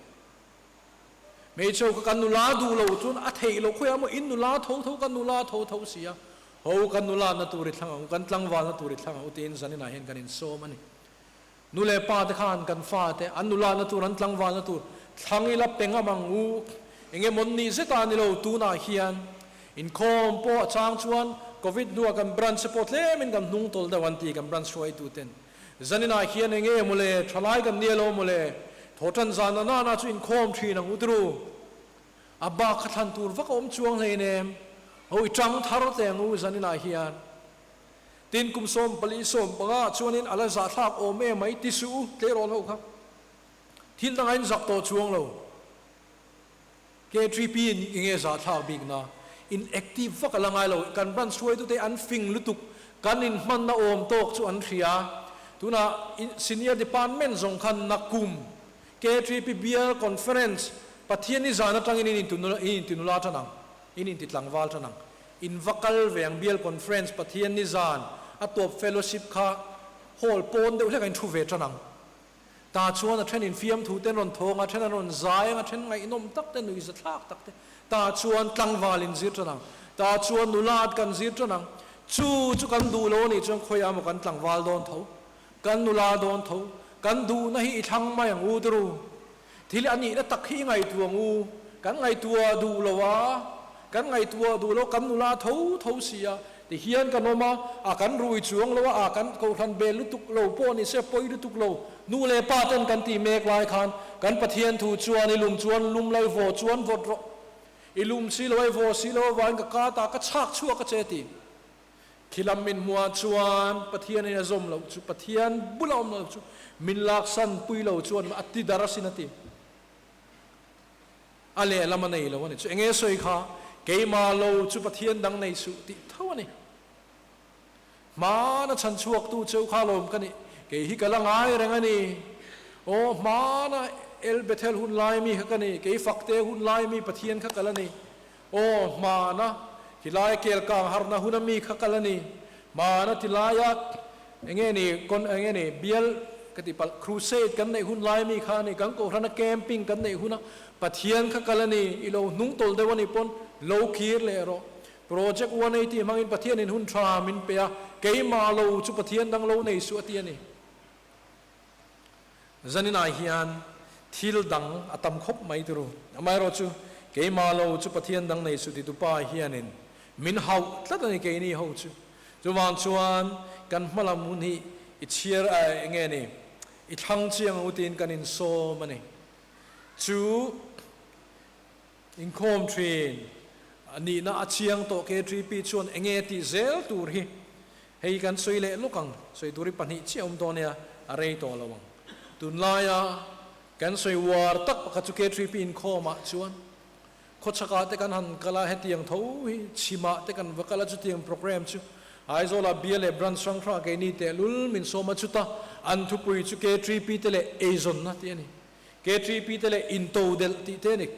Hmeichhe kha kan nula duh lo chuan a theih loh khawiah maw in nula tho tho kan nula tho tho si a, ho kan nula na tur i thlang ang u, kan tlangval na tur i thlang ang u tiin zaninah hian kan insawm a ni. Nu leh pa te khan kan fa te an nula na tur an tlangval na tur thlang ila pe ngam ang u, enge mawn nih zeta ni lo tunah hian inkhawm pawh a chang chuan Covid hnuah kan branch te pawh tlemin kan hnung tawlh deuh an ti kan branch hruaitu ten. Zaninah hian enge mawle thalai kan nia lo mawle thawhtan zan a nana chu inkhawm thin ang u turu. A bak kha thlan tur vak a awm chuang hleinem. Ho i tang thar teh ang u zaninah hian. Tin kum 14 15 ah chuanin a la zahthlak awm em mai ti suh u tleirawl ho kha. Thil dangah in zak tawh chuang lo. K3P in enge zahthlak bik na? In active vak a la ngai lo. Kan branch hruaitute an fing lutuk. Kan inhmanna awm tawk chu an hria. Tunah senior department zawng khan nakum K3P bial conference Pathian ni zan atangin in intinula tan ang, in intitlangval tan ang. In va kal ve ang bial conference Pathian ni zan a tawp fellowship kha hall pawn deuh hlek a in thu ve tan ang. Ta chuan a then in fiamthu te an rawn thawng a, a then an rawn zai ang, a then ngaihnawm tak te, nuihza thlak tak te. Ta chuan tlangval in zir tan ang. Ta chuan nula kan zir tan ang. Chu chu kan duh lo a nih chuan khawiah emaw kan tlangval dawn tho, kan nula dawn tho. Kan duhna hi i thlang mai ang u turu. Thil a nihna tak hi i ngaihtuah ang u. Kan ngaihtuah duh lo a, kan ngaihtuah duh lo, kan nula tho tho si a. Ti hian kan awm a, a kan rui chuang lo a, a kan kohhran bel lutuk lo pawh ni se pawi lutuk lo. Nu leh pa ten kan tih mek lai khan kan Pathian thu chuan i lum chuan lum lai vaw chuan vawt rawh. I lum si lo a, i vaw si lo avangin ka kat a, ka chhak chhuak a che ti. Khilam min hmuah chuan Pathian in a zawm loh chu, Pathian bula awm lo chu min laksan pui lo chuan a ti dar asin a ti. A lehlam a nei lo a ni. Chu enge sawi kha keimah lo chu Pathian dang nei suh tih tho a ni. Hmana chhan chhuak tu cheu kha lawm ka nih, kei hi ka la ngai reng a ni. Aw hmana El Bethel hun lai mi kha ka ni, kei Fakte hun lai mi Pathian kha ka la ni. Aw hmana tilai kel kang harna hun a mi kha ka la ni. Hmana tilaia enge ni kon enge ni bial ka ti palh crusade kan neih hun lai mi kha a ni, kan kohhrana camping kan neih huna Pathian kha kal a ni, i lo hnung tawlh deuh a nih pawn lo kir leh rawh. Project 180 hmangin Pathianin hun tha min pe a, keimah lo chu Pathian dang lo nei suh a ti a ni. Zaninah hian thil dang a tam khawp mai turu. Amaherawhchu keimah lo chu Pathian dang nei suh ti tupa hianin min hauh tlat a ni keini ho chu. Chuvang chuan kan hmalam hun hi i chhiar a enge ni i thlang chiang ang u tiin kan insawm a ni. Chu inkhawm thin a nihna a chiang tawh KTP chuan enge tih zel tur hi hei kan sawi leh lawk ang, sawi tur hi pahnih chiah awm dawn nia, a rei tawh lo ang. Tunlaia kan sawi uar tak pakhat chu KTP inkhawmah chuan Khawchhakah te kan han kal a, hetiang tho hi chhimah te kan va kal a, chutiang programme chu Aizawlah bial leh branch hrang hrangah keini tehlul min sawm a, chuta an thupui chu KTP te leh eizawnna tih a ni. KTP te leh intodelh tih te a ni.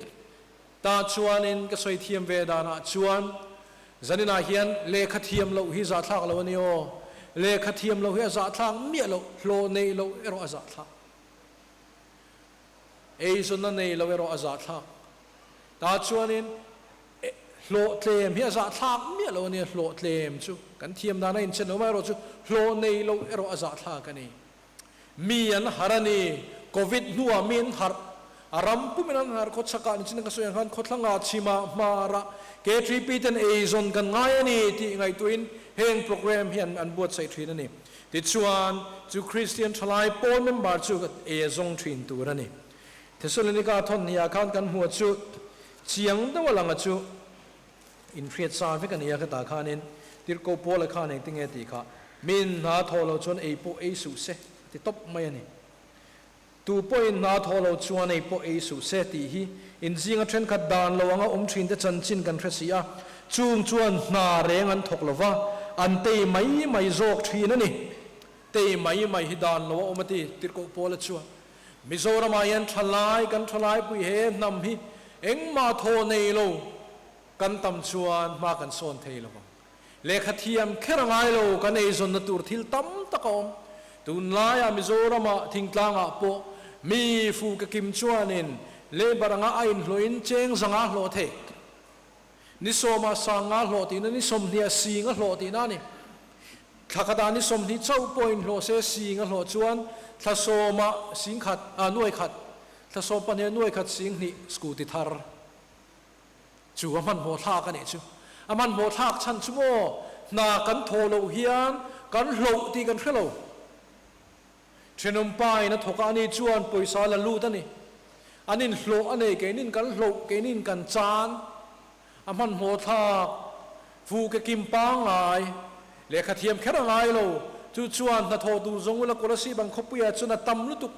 Tah chuanin ka sawi thiam ve danah chuan zaninah hian lehkha thiam loh hi zahthlak lo a ni aw. Lehkha thiam loh hi a zahthlak miah loh, hlawh neih loh erawh a zahthlak. Eizawnna nei lo erawh a zahthlak. Tah chuanin hlawhtlem hi a zahthlak miah lo a nia, hlawhtlem chu kan thiam dan a inchen lo mai erawh chu hlawh nei lo erawh a zahthlak a ni. Mi an harh a ni, Covid hnuah mi an harh, a ram pumin an harh, khawchhakah nichin ka sawi ang khan khawthlangah, chhimah, hmarah KTP ten eizawn kan ngai a ni tih ngaihtuahin heng programme hi an buatsaih thin a ni. Tichuan, chu Kristian thalai pawl member chu ka e zawng thin tur a ni. Thesalonika thawnhniah khan kan hmuh chu chiang deuh a lang a chu inhriat sa vek a ni a, khatah khanin Tirhkoh Paula khan engtinge tih kha, Min hna thawh loh chuan ei pawh ei suh se, a ti tawp mai a ni. Tu pawhin hna thawh loh chuan ei pawh ei suh se tih hi inzinga thenkhat dan lo anga awm thinte chanchin kan hre si a, chung chuan hna reng an thawk lo va, an tei mai mai zawk thin a ni. Tei mai mai hi dan lo a awm a ti Tirhkoh Paula chuan. Mizoramah hian thalai kan thalaipui he hnam hi engmah thaw nei lo kan tam chuan hma kan sawn thei lo vang. Lehkha thiam kher a ngai lo, kan eizawnna tur thil tam tak a awm. Tunlaiah Mizoramah thingtlangah pawh mi fu ka kim chuanin labour anga a inhlawhin cheng zanga hlawh thei. Ni sawmah sanga hlawh tihna, ni sawmhniah singa hlawh tihna a ni. Thla khatah ni sawmhnih chauh pawh inhlawh se singa hlawh chuan thla sawmah sing khat, ah nuai khat, thla sawm pahniha nuai khat sing hnih scooty thar. Chu a hmanhmawh thlak a nih chu. A hmanhmawh thlak chhan chu maw hna kan thawh loh hian kan hloh tih kan hre lo. Thenawm pa in a thawk a, ani chuan pawisa la lut a ni. An inhlawh a nei, keinin kan hloh, keinin kan chan. A hmanhmawh thlak, fu ke kim pangngai, lehkha thiam kher a ngai lo. Chu chuan hnathawh tur zawng ula Kolasib ang khawpuiah chuan a tam lutuk.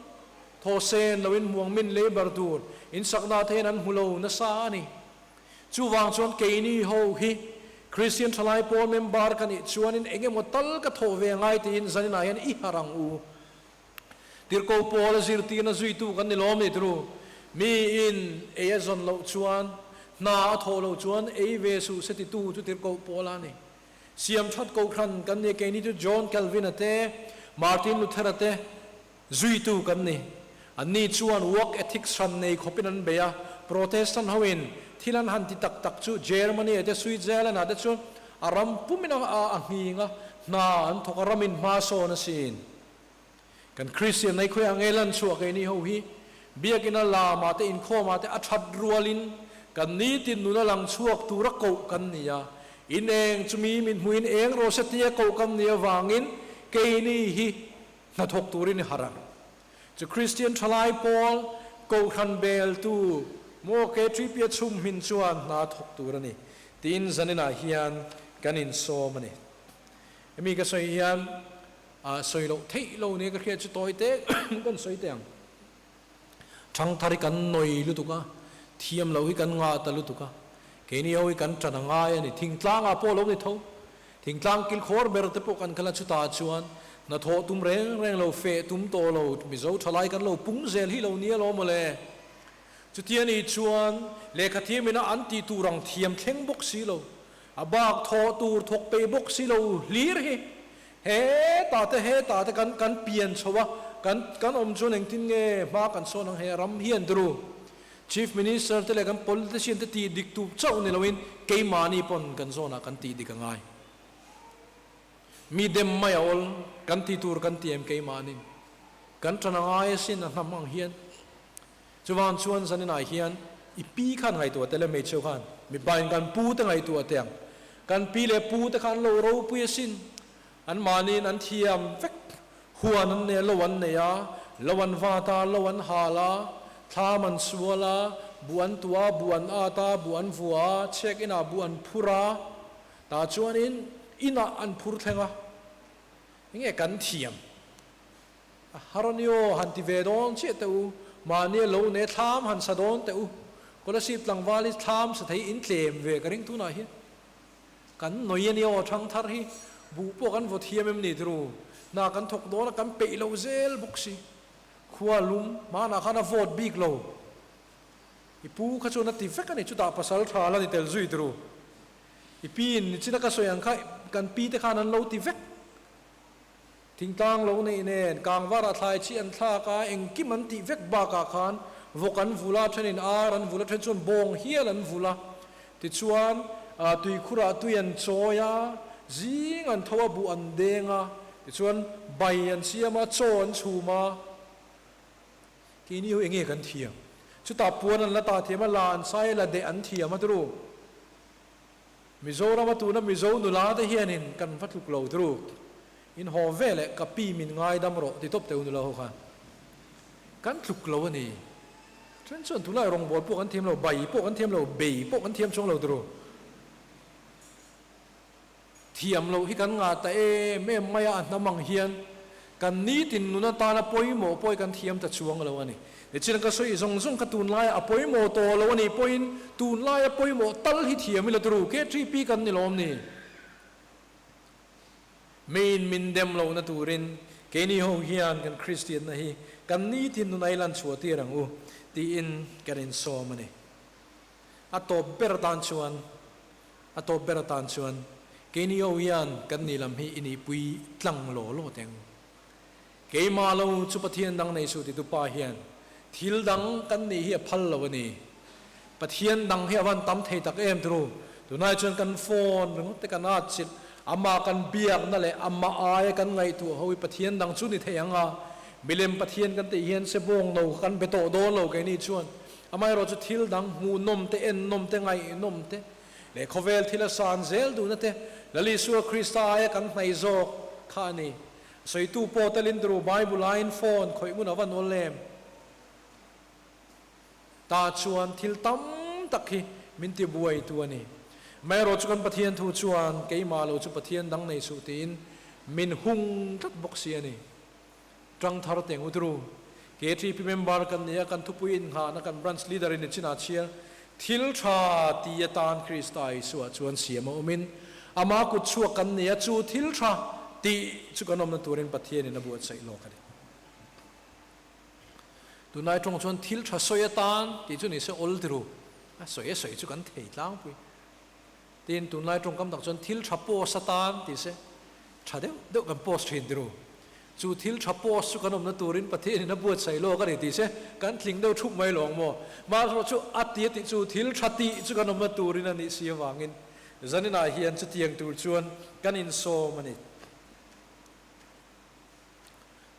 Thaw sen loin muang min labour tur in sakna te hian an hmu lo nasa a ni. Chuvang chuan keini ho hi Kristian thalai pawl member ka nih chuanin eng emaw tal ka thawh ve ngai tiin zaninah hian i harh ang u. Tirhkoh pawl a zirtirna zuitu kan ni lawm ni turu. Mi in ei a zawn loh chuan, hna a thawh loh chuan ei ve suh se titu chu tirhkoh pawl a ni. Siam that kohhran kan ni keini chu John Calvin-a te, Martin Luther-a te, Zuitu kan ni. Anni chuan work ethics hran nei khawpin an bei a, Protestant hoin thil an han ti tak tak chu Germany te Switzerland ah te chuan a ram pumin a nghing a, hna an thawk a, ramin hma sawn a sin. Kan Christian nei khawiah nge lan chhuah keini ho hi Biakina lamah te inkhawmah te a that rualin kan nitin nuna lang chhuak tura koh kan ni a, in eng chumi min hmuhin eng rawh se tia koh kan ni avangin keini hi Hnathawk turin i harh ang. Chu Kristian thalai pawl Kohhran beltu maw KTP-a chhum hmin chuan hna thawk tur a ni tiin zaninah hian kan insawm a ni. Hemi ka sawi hian sawi loh theih lo nia ka hriat chu tawi te kan sawi teh ang. Thangthar hi kan nawi lutuk a, thiam loh hi kan ngah ta lutuk a, keini ho hi kan tan a ngai a ni. Thingtlangah pawh lo ni tho, thingtlang kilkhawr ber te pawh kan kal a, chutah chuan hnathawh tum reng reng lo, feh tum tawh lo, Mizo thalai kan lo pung zel hi lo ni alawm mawle. Chutia ni chuan lehkha thiam ina an tih tur ang thiam thleng bawk si lo, a bak thawh tur thawk peih bawk si lo hlir hi Hetah te hetah te kan kan pian chho a, kan kan awm chuan engtin nge hma kan sawn ang he ram hian turu Chief Minister te leh kan politician te tih dik tu chauh ni loin keimahni pawn kan zawnah kan tih dik a ngai. Mi dem mai a awl, kan tih tur kan ti em keimahnin kan tan a ngai asin a hnam ang hian. Chuvang chuan zaninah hian i pi khan ngaihtuah tel e hmeichheu khan, mipain kan pu te ngaihtuah teh ang. Kan pi leh pu te kha an lo ropui asin. An mahniin an thiam vek. Huan an nei a, lo an nei a, lo an vat a, lo an hal a, thlam an sual a, buh an tuah a, buh an at a, buh an vua a, chhiak inah buh an phur a, tah chuanin inah an phur thleng a. Enge kan thiam? A har a ni aw, han ti ve dawn chiah teh u, mahnia lo nei thlam han sa dawn teh u, Kolasib tlangval hi thlam sa thei in tlem ve ka ring tunah hian. Kan nawi a nia aw thangthar hi, buh pawh kan vaw thiam em ni turu, hna kan thawk dawn a kan peih lo zel bawk si, khua lum hmanah khan a vawt bik lo, i pu kha chuan a ti vek a ni, chutah pasal tha la ni tel zui turu, i pi in nichina ka sawi ang kha kan pi te khan an lo ti vek, thingtlang lo neih nen kangvar ah thlai chi an thlak a, engkim an tih vek bakah khan vawk an vul a, thenin ar an vul a, then chuan bawng hial an vul a, Tichuan, tuikhurah tui an chawi a, zing an tho a, buh an deng a, tichuan bai an siam a, chaw an chhum a. Keini ho enge kan thiam? Chutah puan an la tah thiam a, la an sai a, la deh an thiam a turu. Mizorama tuna Mizo nula te hianin kan va tluk lo turu. In haw ve leh ka pi min ngaidam rawh ti tawp teu nula ho khan. Kan tluk lo a ni. Then chuan tunlai rawngbawl pawh kan thiam lo, bai pawh kan thiam lo, bei pawh kan thiam chuang lo turu. Thiam loh hi kan ngah ta em em mai a, a hnam ang hian kan nitin nun atana pawimawh pawh hi kan thiam ta chuang lo a ni. Nichin ka sawi zawng zawng kha tunlaia a pawimawh tawh lo a nih pawhin tunlaia pawimawh tal hi thiam ila turu, KTP kan ni lawm ni? Miin min dem lohna turin keini ho hian kan Kristianna hi kan nitin nun a ilan chhuah tir ang u tiin kan insawm a ni. A tawp ber atan chuan a tawp ber atan chuan keini ho hian kan ni lam hi i nihpui tlang law law teh ang. Keimah lo chu Pathian dang nei suh titu pa hian thil dang kan nih hi a phal lo a ni. Pathian dang hi a van tam thei tak em turu. Tunai chuan kan phone ringawt te kan atchilh, amah kan biakna leh amah aia kan ngaihtuah ho hi Pathian dang chu ni thei ang a. Milem Pathian kan tih hian se bawng no kha kan be tawh dawn lo keini chuan. Amaherawh chu thil dang hmuhnawm te, ennawm te, ngaihnawm te leh khawvel thil a san zel duhna te Lal Isua Krista aia kan hnaih zawk kha a ni. Sawitu pawh telin turu Bible aiin phone khawih ngun a va nual em? Ta chuan thil tam tak hi min ti buai tu a ni. Amaherawh chu kan Pathian thu chuan keimah lo chu Pathian dang nei suh tiin min hung tlat bawk si a ni. Tang thar teng u turu. KTP member kan ni a, kan thupui innghahna kan branch leader in i chinah chhiar thil tha ti atan Krista Isua chuan siam a awmin ama kut chhuak kan ni a, chu thil tha tih chu kan awmna turin Pathianin a buatsaih lawk a ni. Tunlai tawng chuan thil tha sawi atan tih chu nise awl ti ru, a sawi a sawi chu kan thei tlangpui. Tin, tunlai tawngkam tak chuan thil tha post atan tih se tha deuh deuh kan post thin ti ru. Chu thil tha post chu kan awmna turin Pathianin a buatsaih lawk a ni tih se kan tling deuh thup mai lawng maw? Mahse chu a ti a tih chu thil tha tih chu kan awmna turin a nih si avangin zaninah hian chutiang tur chuan kan insawm a ni.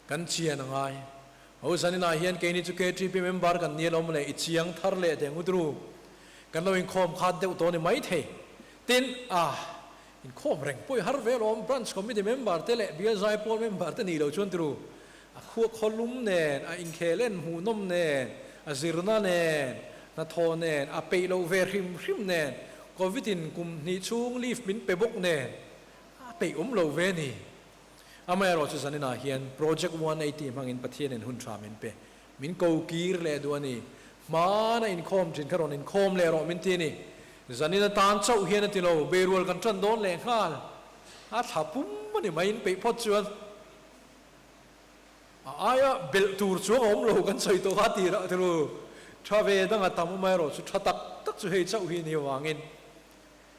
Kan chian a ngai. Ho zaninah hian keini chu KTP member kan ni alawm le, i chiang thar leh teh ngut ru. Kan lo inkhawm khat deuh tawh a ni maithei. Tin, ah, inkhawm reng pawh i har ve alawm, branch committee member te leh bial zaipawl member te nih loh chuan ti ru. A khua khawlum nen, a inkhel en hmuhnawm nen, a zirna nen, hnathawh nen, a peih loh ve hrim hrim nen, Covid in kum hnih chhung leave min pe bawk nen, a peih awm lo ve ni. Amaherawh chu zaninah hian Project 180 hmangin Pathianin hun tha min pe. Min ko kir leh duh a ni. Hmana inkhawm thin kha rawn inkhawm leh rawh min ti a ni. Zanin atan chauh hian a ti lo, beirual kan tan dawn leh nghal. A thla pum a ni mai in peih phawt chuan a aia belh tur chuang a awm lo kan sawi tawh kha tirah ti ru. Tha ve danga tam amaherawh chu tha tak tak chu hei chauh hi ni avangin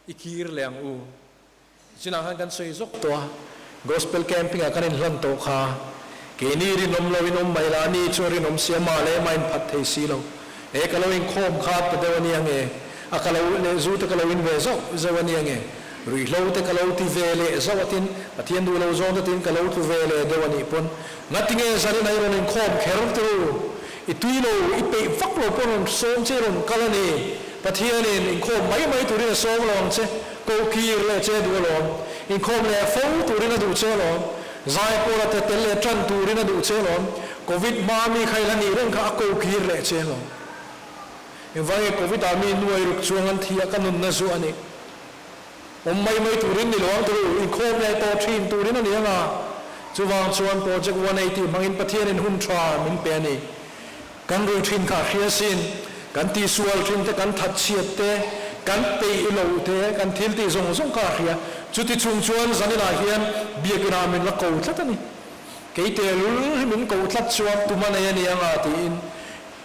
i kir leh ang u. Chinah khan kan sawi zawk tawh a, Gospel Camping ah kan inhlan tawh kha. Keini rinawm lo in awm mai la, ani chuan rinawm si a, mah leh mah in phat thei si lo. E ka lo inkhawm khat ta deuh a nia nge, a ka lo leh zu te ka lo in ve zauh zauh a nia nge, ruihhlo te ka lo ti ve leh zauh a tin, Pathian duh lo zawng te tin ka lo tlu ve leh deuh a nih pawn, ngatinge zanin ah i rawn inkhawm kher turu, i tui lo, i peih vak lo pawn rawn sawm che i rawn kal a ni. Pathianin inkhawm mai mai turin a sawm lo ang che. Ko kir leh che duh alawm. Inkhawm leh fo turin a duh che alawm. Zaipawla te tel leh tan turin a duh che alawm. Covid hma mi kha i la nih reng kha a ko kir leh che alawm. Engvang nge Covid ah mi nuai ruk chuang an thi a ka nunna zu a nih. Awm mai mai turin ni lo ang turu, inkhawm leh tawh thin turin a ni ang a. Chuvang chuan Project 180 hmangin Pathianin hun tha min pe a ni. Kan rui thin kha a hria sin, kan tihsual thin te, kan thatchhiat te, kan peih loh te, kan thil tih zawng zawng kha a hria. Chuti chung chuan zaninah hian biakinah min la ko tlat a ni. Kei tehlul hi min ko tlat chuan tum a nei a ni anga tiin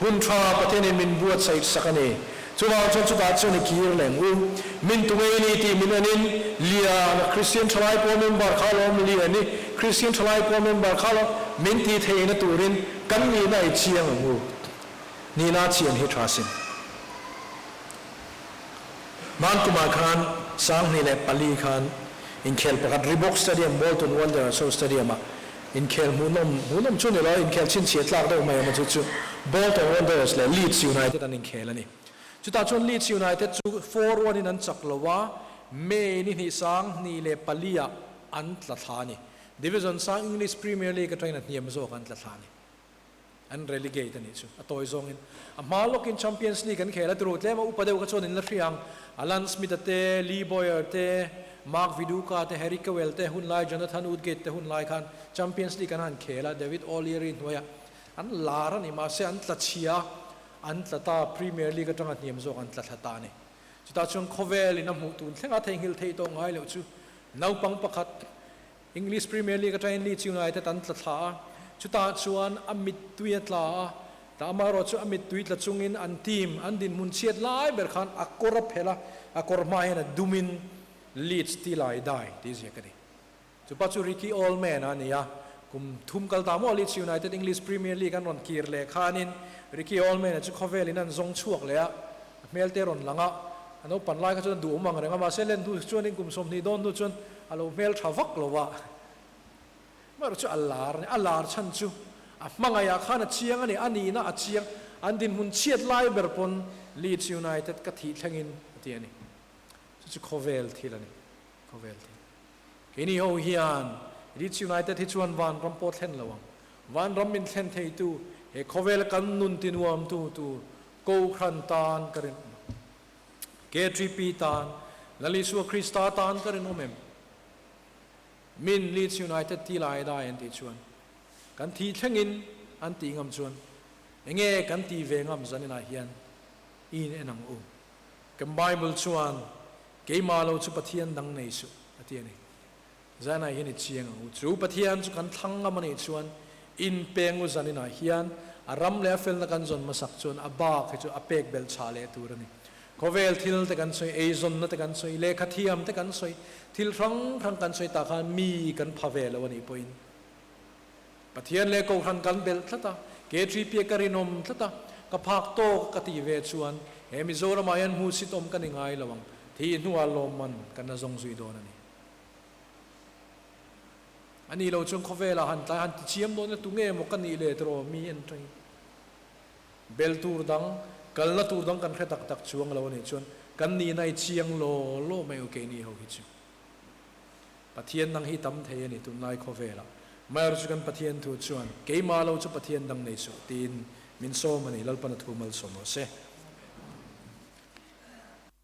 hun tha Pathianin min buatsaih sak a ni. Chuvang chuan chutah chuan i kir leng u. Min tu ngei ni tih min enin Lian, Kristian Thalai Pawl member kha alawm Lian i Kristian Thalai Pawl member kha alawm min tih theihna turin kan nihna i chiang ang u. Nihna chian hi tha sin. Hman kumah khan 2004 khan inkhel pakhat Reebok Stadium, Bolton Wanderers ho Stadium ah inkhel hmuhnawm, hmuhnawm chu ni lo, inkhel chhinchhiah tlak deuh mai awm a chu chu Bolton Wanderers leh Leeds United an inkhel a ni. Chutah chuan Leeds United chu 4-1 in an chak lo a, May ni hnih 2004 ah an tla thla a ni. Division sang English Premier League atangin a hniam zawk an tla thla a ni. An relegate a nih chu a tawi zawngin. A hma lawkin Champions League an khel a turu tlem a, upa deuh kha chuan in la hria ang. Alan Smith-a te, Lee Bowyer te, Mark Viduka te, Harry Kewell te hun lai, Jonathan Woodgate te hun lai khan Champions League an han khel a, David O'Leary hnuaiah an lar a ni. Mahse an tla chhia a, an tla ta, Premier League atanga hniam zawk an tla thla ta a ni. Chutah chuan khawvelin a hmuh tun thlenga theihnghilh theih tawh ngai loh chu naupang pakhat English Premier League atangin Leeds United an tla thla a, chutah chuan a mittui a tla a, tah amaherawh chu a mittui tla chungin an team an dinhmun chhiat lai ber khan a kawr a phelh a, a kawr hma hian a dumin Leeds ti lai dai tih ziak a ni. Chupa chu Ricky Allman a ni a, kum thum kal ta maw Leeds United English Premier League an rawn kir leh khanin Ricky Allman-a chu khawvelin an zawng chhuak leh a, a hmel te rawn lang a, a naupan lai kha chuan a duhawm ang reng a, mahse len hnu chuanin kum 20 dawn hnu chuan a lo hmel tha vak lo a, amaherawh chu a lar a ni, a lar chhan chu a hmangaihah khan a chiang a ni, a nihna a chiang, an dinhmun chhiat lai ber pawn Leeds United ka thih thlengin a ti a ni, chu chu khawvel thil a ni, khawvel thil. Keini ho hian Leeds United hi chuan vanram pawh thlen lo ang, vanram min thlen theitu he khawvela kan nun tinuamtu tur Kohhran tan ka rinawm a, KTP tan, Lal Isua Krista tan ka rinawm em? Min Leeds United ti lai dai an tih chuan kan thih thlengin an tih ngam chuan enge kan tih ve ngam zaninah hian in en ang u. Kan Bible chuan keimah lo chu Pathian dang nei suh a ti a ni. Zanah hian i chiang ang u. Chu Pathian chu kan thlang ngam a nih chuan in peng u zaninah hian a ram leh a felna kan zawn hmasak chuan a bak hi chu a pek belh chhah leh tur a ni. Khawvel thil te kan sawi, eizawnna te kan sawi, lehkha thiam te kan sawi, thil hrang hrang kan sawi tah khan mi kan pha ve lo a nih pawhin Pathian leh Kohhran kan belh tlat a, KTP ka rinawm tlat a, ka phak tawk ka tih ve chuan he Mizoramah hian hmuhsit awm ka ni ngai lo ang, thih hnuah lawmman kan la zawng zui dawn a ni. A nih loh chuan khawvelah han tlai han tichiam dawn ila tunge maw ka nih leh tawh mi en tawhin bel tur dang kalna tur dang kan hre tak tak chuang lo a nih chuan kan nihna i chiang law law mai u keini ho hi chu Pathian dang hi tam thei a ni tunlai khawvelah Mayor chu kan Pathian thu chuan keimah lo chu Pathian dang nei suh tiin min sawm a ni Lalpan a thu malsawm rawh se.